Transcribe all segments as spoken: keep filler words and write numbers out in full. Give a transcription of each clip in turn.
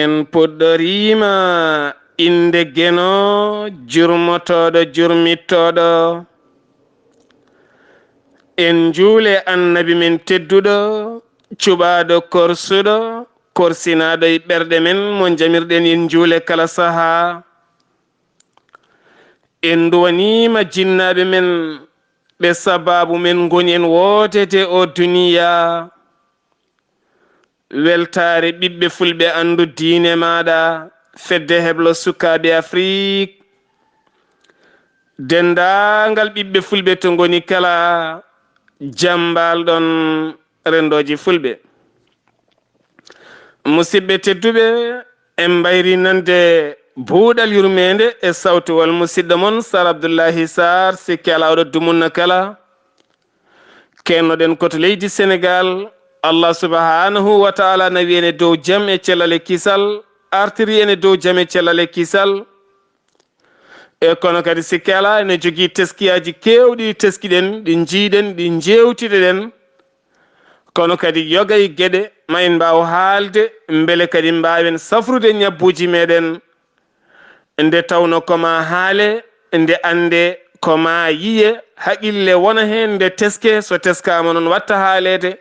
En puɗɗoriima innde Geno, jurmotooɗo, jurmittooɗo. En njuule Annabi men tedduɗo, cuɓaaɗo, korsuɗo, korsinaaɗo e ɓerɗe men, mo njamirɗen en njuule kala sahaa. En nduwaniima jinnaaɓe men, ɓe sabaabu men ngoni en wooteede o duniya. Weltaare ɓiɓɓe fulɓe, anndu diine maaɗa, fedde heblo sukaaɓe Afrik, denndaangal ɓiɓɓe fulɓe to ngoni kala, jam mbaal-ɗon renndooji fulɓe. Musidɓe tedduɓe, en mbayri nande buuɗal yurmeende e sawtuwal musidɗo mon Sar Abdullahi Sar, sikke alaa oɗo dumunna kala. Kennoɗen ko to leydi Senegal, Allah subhanahu wa ta'ala na wi'en e dow jam e cellal e kisal, artiri en e dow jam e cellal e kisal. E kono kadi sikke alaa ene jogii teskiyaaji keewɗi teskiɗen, ɗi njiiɗen, ɗi njeewtiɗeɗen. Kono kadi yoga e geɗe ma en mbaaw haalde, mbele kadi mbaawen safrude ñabbuuji meɗen. Nde tawno ko ma haale, nde annde, ko ma yiye, haqille wona heen, nde teske, so teskaama noon watta haaleede.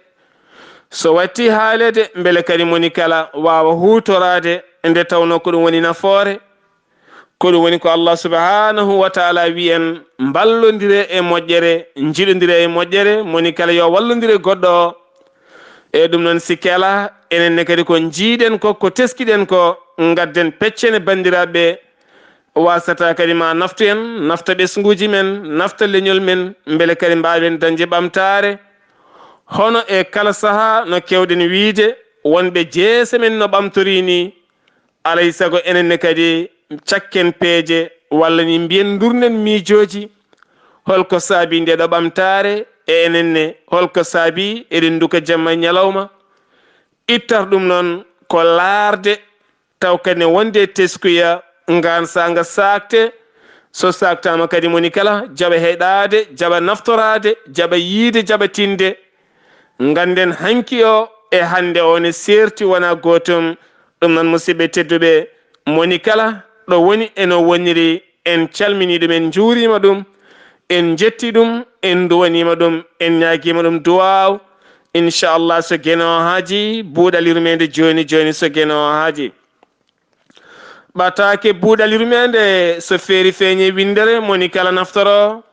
So watti haaleede, mbele kadi moni kala waawa huutoraade, nde tawno ko ɗum woni nafoore. Ko ɗum woni ko Allah subhanahu wa ta'ala wi'i en, mballondire e moƴƴere, njiɗondire e moƴƴere, moni kala yo wallondire goɗɗo o. E ɗum noon sikke alaa, enen ne kadi ko njiiɗen ko, ko teskiɗen ko, ngadden peccene banndiraaɓe, wasata kadi ma naftu en, nafta ɓesnguuji men, nafta leñol men, mbele kadi mbaawen dañde ɓamtaare. Hono e kala sahaa no keewɗen wiyde, wonɓe jeese men no ɓamtorii nii, alay sago enen ne kadi cakken peeje, walla ni mbiyen ndurnen miijooji. Holko saabii nde ɗo ɓamtaare e enen ne? Holko saabii eɗen nduka jamma e ñalawma? Ittar ɗum noon ko laarde, taw kadi ne wonde e teskuya, ngaan saanga saakte. So saaktaama kadi moni kala jaɓa heɗaade, jaɓa naftoraade, jaɓa yiide, jaɓa tinde. Ngannden hanki o e hannde o ne seerti wonaa gootum. Ɗum noon, musidɓe tedduɓe, moni kala ɗo woni e no woniri, en calminii ɗum, en njuuriima ɗum, en njetti ɗum, en nduwaniima ɗum, en ñaagiima ɗum duwaaw. Inchallah, so Geno haaji, buuɗal yurmeende jooni jooni, so Geno haaji. Ɓataake buuɗal yurmeende, so feeri feeñe winndere, moni kala naftoro.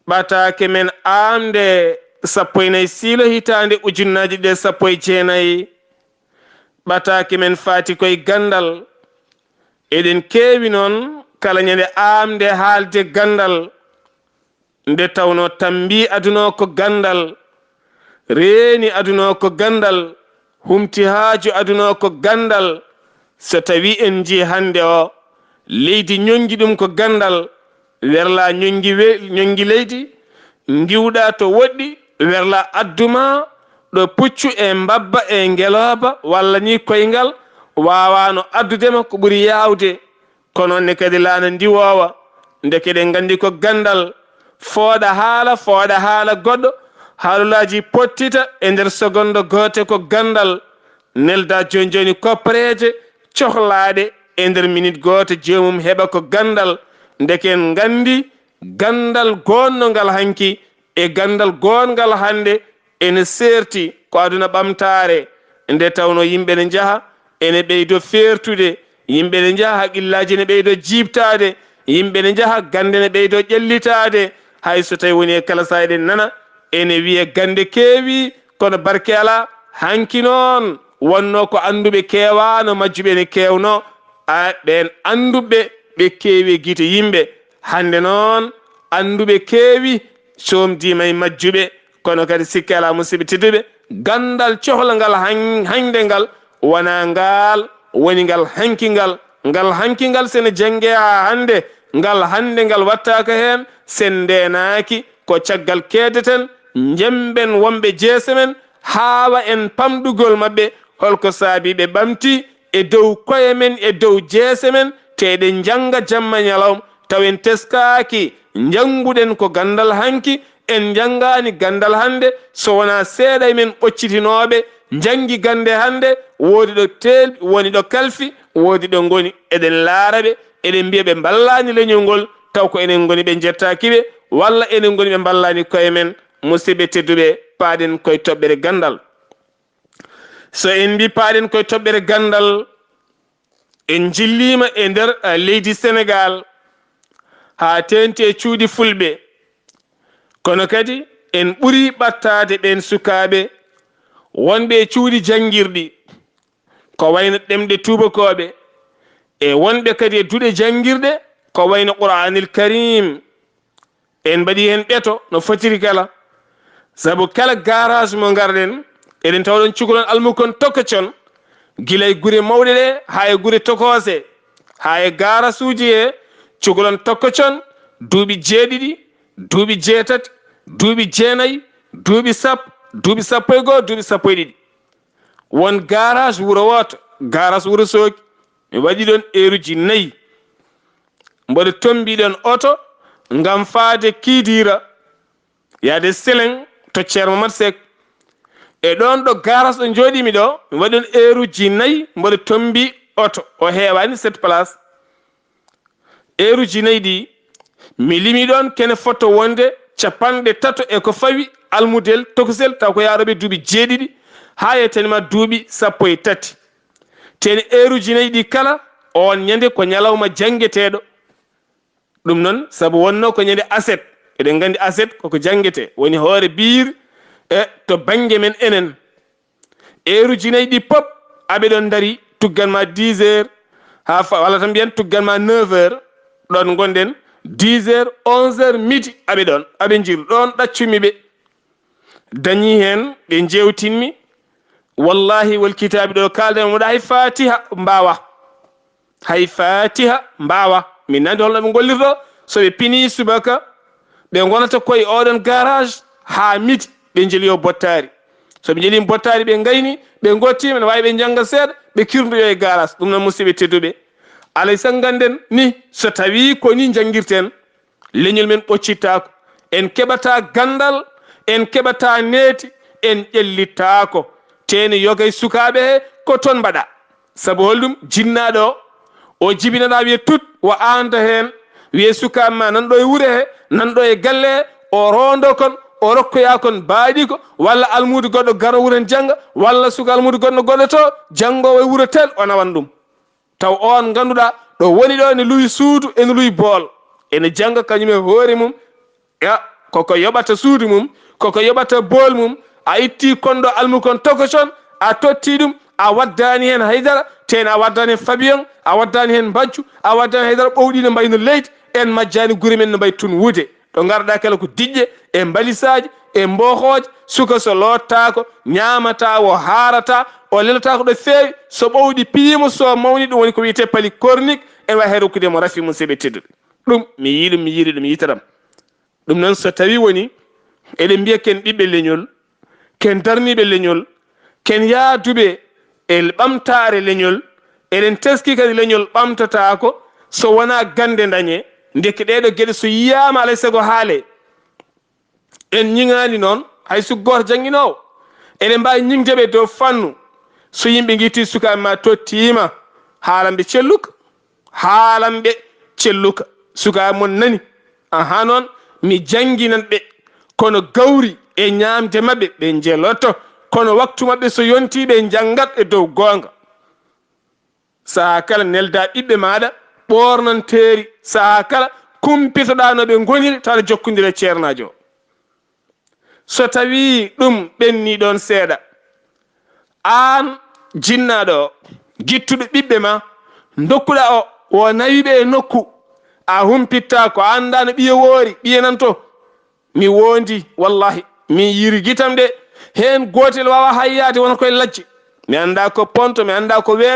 Ɓataake men aamde sappo e nayi siilo hitaande ujunnaaji ɗiɗi e sappo e jeenayi. Ɓataake men faati koye ganndal. Eɗen keewi noon kala ñande aamde haalde ganndal. Nde tawno tambi aduna o ko ganndal, reeni aduna o ko ganndal, humti haaju aduna o ko ganndal. So tawi en njii hannde o, leydi ñonngi ɗum ko ganndal, werla ñonngi we-, ñonngi leydi, ndiwɗa to woɗɗi, werla adduma ɗo puccu e mbabba e ngelooba walla ni koyngal waawano addudema ko ɓuri yaawde. Kono ne kadi laana ndiwoowa, ndeke eɗen nganndi ko ganndal, fooɗa haala, fooɗa haala goɗɗo, haalolaaji pottita e nder segonde goote ko ganndal, nelda jooni jooni koppareeje cohlaaɗe e nder minit gooto joomum heɓa ko ganndal, ndeke en nganndi ganndal goonngal hanki e ganndal goonngal hannde ene seerti ko aduna ɓamtaare, nde tawno yimɓe ne njaha ene ɓeydo feertude, yimɓe ne njaha haqillaaji ne ɓeydo jiibtaade, yimɓe ne njaha gannde ne ɓeydo ƴellitaade. Hay so tawi woni e kala sahaa eɗen nana ene wiye gannde keewi, kono barke alaa. Hanki noon wonno ko annduɓe keewaano, majjuɓe ne keewno. A, ɓeen annduɓe ɓe keewi e gite yimɓe. Hannde noon annduɓe keewi, coomdiima e majjuɓe. Kono kadi sikke alaa, musidɓe tedduɓe, ganndal cohlal ngal han-, hannde ngal wonaa ngal woni ngal hanki ngal. Ngal hanki ngal, so ne janngee haa hannde, ngal hannde ngal wattaaka heen, so en ndeenaaki, ko caggal keedeten, njemben wonɓe jeese men, haawa en pamɗugol maɓɓe, holko saabii ɓe ɓamti e dow koye men, e dow jeese men, te eɗen njannga jamma ñalawma, taw en teskaaki, njannguɗen ko ganndal hanki, en njanngaani ganndal hannde, so wonaa seeɗa e men ɓoccitinooɓe, njanngi gannde hannde, woodi ɗo teelɓi, woni ɗo kalfi, woodi ɗo ngoni. Eɗen laara ɓe, eɗen mbiya ɓe mballaani leñol ngol, taw ko enen ngoni ɓe njettaaki ɓe, walla enen ngoni ɓe mballaani koye men. Musidɓe tedduɓe, paaɗen koye toɓɓere ganndal. So en mbi paaɗen koye toɓɓere ganndal, en njilliima e nder, eh, leydi Senegaal, haa teeŋti e cuuɗi fulɓe. Kono kadi en ɓuri ɓattaade ɓeen sukaaɓe wonɓe e cuuɗi janngirɗi, ko wayno ɗemɗe tuubakooɓe, e wonɓe kadi e duɗe janngirɗe, ko wayno Qur'aanil Kariim. En mbaɗi heen ɓeto no fotiri kala. Sabu kala garage mo ngarɗen, eɗen tawa ɗon cukalon almukon tokocon, gila e gure mawɗe ɗe haa e gure tokoose, haa e garasuuji he cukalon tokocon, duuɓi jeeɗiɗi, duuɓi jeetati, duuɓi jeenayi, duuɓi sappo, duuɓi sappo e goo, duuɓi sappo e ɗiɗi. Won garage wuro wooto, garage Wuro Soogi, mi waɗi ɗon eeruji nayi. Mboɗo tombi ɗon oto ngam faade Kiidiira, yaade Seleŋ to Ceerno Mamad Seek. E ɗon ɗo garage ɗo njooɗiimi ɗo, mi waɗi ɗon eeruji nayi, mboɗo tombi oto. O heewaani sept place. Eeruji nayi ɗi, mi limi ɗon kene fotto wonde capanɗe tato e ko fawi almudel tokosel, taw ko yaarooɓe duuɓi jeeɗiɗi haa yettanima duuɓi sappo e tati. Teni eeruji nayi ɗi kala, oon ñande ko ñalawma janngeteeɗo. Ɗum noon, sabu wonno ko ñande aset, eɗen nganndi aset koko janngete, woni hoore biir e to bannge men enen. Eeruji nayi ɗi pop, aɓe ɗon ndari, tuggan ma dix heures, haa fa-, walla tan mbiyen tuggan ma neuf heures, ɗon ngonɗen, dix heures, onze heures, midi, aɓe ɗon, aɓe njiru, ɗon ɗaccumi ɓe. Dañi heen ɓe njeewtinmi, wallahi wal kitaabi ɗo kaalden, mboɗo hay Fatiha mbaawa. Hay Fatiha mbaawa. Min nandi holno ɓe ngollirɗo, so ɓe pini subaka, ɓe ngonata koye oɗon garage haa midi, ɓe njeli yo bottaari. So ɓe njeli bottaari, ɓe ngayni, ɓe ngotti, ene waawi ɓe njannga seeɗa, ɓe kirndoyo e garage. Ɗum noon, musidɓe tedduɓe, alay so ngannden ni, so tawii ko ni njanngirten, leñol men ɓoccittaako. En keɓataa ganndal, en keɓataa neeti, en ƴellittaako. Teeni yoga e sukaaɓe he, ko toon mbaɗa. Sabu holɗum? Jinnaaɗo o, o jibinaɗaa wiye tut, o aanta heen, wiye sukaaɓe ma nan ɗo e wure he, nan ɗo e galle he, o roondo kon, o rokkoya kon baaɗi ko, walla almuudo goɗɗo garo wuren jannga, walla suka almuudo goɗɗo goɗɗo to, janngoowo e wuro tel, o nawan ɗum. Taw oon ngannduɗaa ɗo woni ɗo ene luwi suudu, ene luwi bool, ene jannga kañum e hoore mum, ya, koko yoɓata suudu mum, koko yoɓata bool mum, a itti kon ɗo almukon tokocon, a totti ɗum, a waddaani heen haydara, teen a waddaani heen fabiyon, a waddaani heen mbajju, a waddaani haydara ɓowɗi no mbayi no leydi, en majjaani gure men no mbayi tun wuude. Ɗo ngarɗaa kala ko diƴƴe, e mbalisaaji, e mbohooje, suka so loottaako, ñaamataa, o haarataa, o lelataa ko ɗo feewi, so ɓowɗi piyiimo, so mawni, ɗum woni ko wiyetee pali kornik, en waawi hay rokkude mo rafi mum, seɓe tedduɓe. Ɗum, mi yii ɗum, mi yiiri ɗum, yiitaram. Ɗum noon, so tawii woni eɗen mbiya ken ɓiɓɓe leñol, ken darniiɓe leñol, ken yaaduɓe e ɓamtaare leñol, eɗen teskii kadi leñol ɓamtataako so wonaa gannde dañee, ndeke ɗeeɗo geɗe so yiyaama alay sago haalee. En ñiŋaani noon, hay so gooto jannginoowo. Eɗen mbaawi ñiŋde ɓe dow fannu. So yimɓe ngitti sukaaɓe ma tottiima, haalan ɓe celluka. Haalan ɓe celluka. Sukaaɓe mon nani. Ahaa noon, mi jannginan ɓe. Kono gawri e ñaamde maɓɓe, ɓe njeloto. Kono waktu maɓɓe so yontii, ɓe njanngat e dow goonga. Sahaa kala neldaa ɓiɓɓe maaɗa ɓoornanteeri. Sahaa kala kumpitoɗaa no ɓe ngoniri, tawa aɗa jokkondira e ceernaajo o. So tawii ɗum ɓennii ɗoon seeɗa, aan jinnaaɗo o, gittuɗo ɓiɓɓe ma, ndokkuɗaa o, o nawi ɓe e nokku, a humpittaako, a anndaa no ɓiye woori, ɓiye nan to. Mi woondii, wallahi, mi yiiri gitam ɗe, heen gootel waawaa hayyaade wona koye lajje. Mi anndaa ko ponto, mi anndaa ko weeɗa.